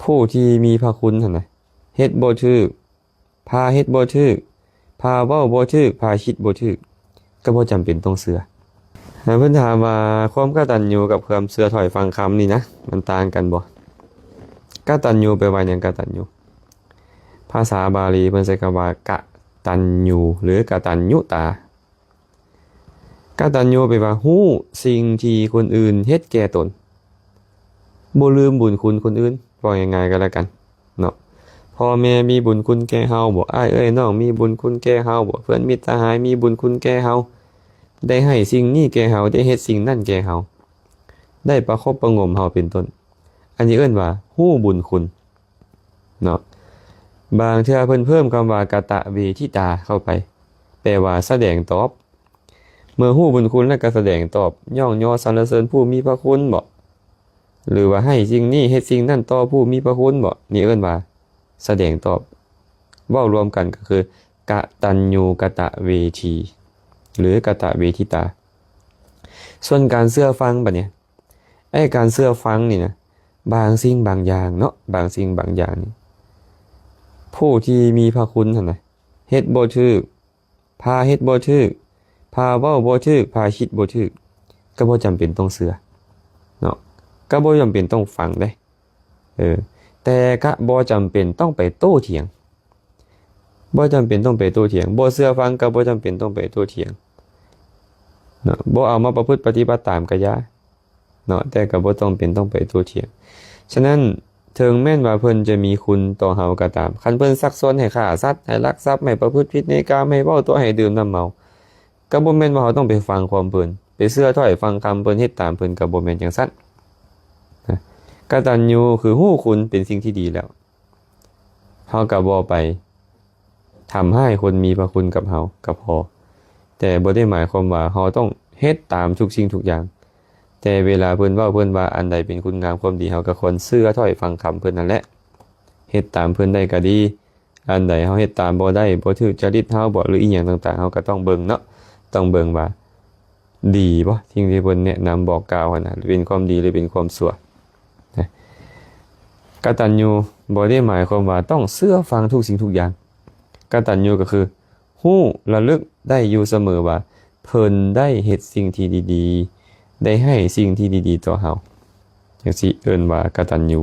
ຜູ້ທີ່ມີພະຄຸນຫັ້ນນະ ເຮັດບໍ່ຖືກ, ພາເຮັດບໍ່ຖືກ, ພາເວົ້າບໍ່ຖືກ, ພາຄິດບໍ່ຖືກ, ກໍບໍ່ຈຳເປັນຕ້ອງເຊື່ອ. ເພິ່ນຖາມວ່າ ຄວາມກະຕັນຍູກັບຄວາມເຊື່ອຖ້ອຍຟັງຄຳນີ້ນະ ມັນຕ່າງກັນບໍ່? ກະຕັນຍູແປວ່າຫຍັງ? ກະຕັນຍູ ພາສາບາລີເພິ່ນໃຊ້ຄຳວ່າ ກະຕັນຍູ ຫຼື ກະຕັນຍຸຕາ. ກະຕັນຍູແປວ່າ ຮູ້ສິ່ງທີ່ຄົນອື່ນເຮັດແກ່ຕົນ, ບໍ່ລືມບຸນຄຸນຄົນອື່ນ. ເວົ້າງ່າຍໆກໍແລ້ວກັນເນາະ, ພໍ່ແມ່ມີບຸນຄຸນແກ່ເຮົາບໍ? ອ້າຍເອື້ອຍນ້ອງມີບຸນຄຸນແກ່ເຮົາບໍ? ເພື່ອນມິດສະຫາຍມີບຸນຄຸນແກ່ເຮົາ, ໄດ້ໃຫ້ສິ່ງນີ້ແກ່ເຮົາ, ໄດ້ເຮັດສິ່ງນັ້ນແກ່ເຮົາ, ໄດ້ປະຄົບປະຫງົມເຮົາເປັນຕົ້ນ. ອັນນີ້ເອີ້ນວ່າ ຮູ້ບຸນຄຸນເນາະ. ບາງເທື່ອເພິ່ນເພີ່ມຄຳວ່າ ກະຕະເວທິຕາ ເຂົ້າໄປ, ແປວ່າສະແດງຕອບ. ເມື່ອຮູ້ບຸນຄຸນແລ້ວກໍສະແດງຕອບ, ຍ້ອງຍໍສັນລະເສີນຜູ້ມີພະຄຸນບໍ? ຫຼືວ່າໃຫ້ສິ່ງນີ້ເຮັດສິ່ງນັ້ນຕໍ່ຜູ້ມີພະຄຸນບໍ? ນີ້ເອີ້ນວ່າສະແດງຕອບ. ເວົ້າລວມກັນກໍຄື ກະຕັນຍູກະຕະເວທີ ຫຼື ກະຕະເວທິຕາ. ສ່ວນການເຊື່ອຟັງບາດນີ້, ໄອ້ການເຊື່ອຟັງນີ້ນະ, ບາງສິ່ງບາງຢ່າງເນາະ, ບາງສິ່ງບາງຢ່າງນີ້ ຜູ້ທີ່ມີພະຄຸນຫັ້ນນະ ເຮັດບໍ່ຖືກ, ພາເຮັດບໍ່ຖືກ, ພາເວົ້າບໍ່ຖືກ, ພາຄິດບໍ່ຖືກ, ກໍບໍ່ຈຳເປັນຕ້ອງເຊື່ອເນາະ, ກໍບໍ່ຈຳເປັນຕ້ອງຟັງເດ້. ເອີ ແຕ່ກະບໍ່ຈຳເປັນຕ້ອງໄປໂຕ້ຖຽງ, ບໍ່ຈຳເປັນຕ້ອງໄປໂຕ້ຖຽງ. ບໍ່ເຊື່ອຟັງກໍບໍ່ຈຳເປັນຕ້ອງໄປໂຕ້ຖຽງເນາະ, ບໍ່ເອົາມາປະພຶດປະຕິບັດຕາມກໍຢ່າເນາະ, ແຕ່ກໍບໍ່ຈຳເປັນຕ້ອງໄປໂຕ້ຖຽງ. ສະນັ້ນ ເຖິງແມ່ນວ່າເພິ່ນຈະມີຄຸນຕໍ່ເຮົາກໍຕາມ, ຄັນເພິ່ນຊັກຊວນໃຫ້ຂ້າສັດ, ໃຫ້ລັກຊັບ, ໃຫ້ປະພຶດຜິດໃນກາມ, ໃຫ້ເວົ້າຕົວະ, ໃຫ້ດື່ມນ້ຳເມົາ, ກໍບໍ່ແມ່ນວ່າເຮົາຕ້ອງໄປຟັງຄວາມເພິ່ນ, ໄປເຊື່ອຖ້ອຍຟັງຄຳເພິ່ນ, ເຮັດຕາມເພິ່ນ, ກໍບໍ່ແມ່ນຈັ່ງຊັ້ນ. ກະຕັນຍູຄືຮູ້ຄຸນເປັນສິ່ງທີ່ດີແລ້ວ, ເຮົາກໍບໍ່ໄປທຳຮ້າຍຄົນມີພະຄຸນກັບເຮົາກໍພໍ, ແຕ່ບໍ່ໄດ້ໝາຍຄວາມວ່າເຮົາຕ້ອງເຮັດຕາມທຸກສິ່ງທຸກຢ່າງ. ແຕ່ເວລາເພິ່ນເວົ້າເພິ່ນວ່າອັນໃດເປັນຄຸນງາມຄວາມດີ, ເຮົາກໍຄວນເຊື່ອຖ້ອຍຟັງຄຳເພິ່ນນັ້ນແຫຼະ, ເຮັດຕາມເພິ່ນໄດ້ກໍດີ. ອັນໃດເຮົາເຮັດຕາມບໍ່ໄດ້, ບໍ່ຖືກຈະລິດເຮົາບໍ ຫຼືອີ່ຫຍັງຕ່າງໆ, ເຮົາກໍຕ້ອງເບິ່ງເນາະ, ຕ້ອງເບິ່ງວ່າດີບໍ່, ສິ່ງທີ່ເພິ່ນແນະນຳບອກກ່າວຫັ້ນນະ, ເປັນຄວາມດີ ຫຼືເປັນຄວາມຊົ່ວ. ກະຕັນຍູບໍ່ໄດ້ໝາຍຄວາມວ່າຕ້ອງເຊື່ອຟັງທຸກສິ່ງທຸກຢ່າງ. ກະຕັນຍູກໍຄື ຮູ້ລະລຶກໄດ້ຢູ່ສະເໝີວ່າ ເພິ່ນໄດ້ເຮັດສິ່ງທີ່ດີໆ, ໄດ້ໃຫ້ສິ່ງທີ່ດີໆຕໍ່ເຮົາ, ຈັ່ງຊີ້ເອີ້ນວ່າກະຕັນຍູ.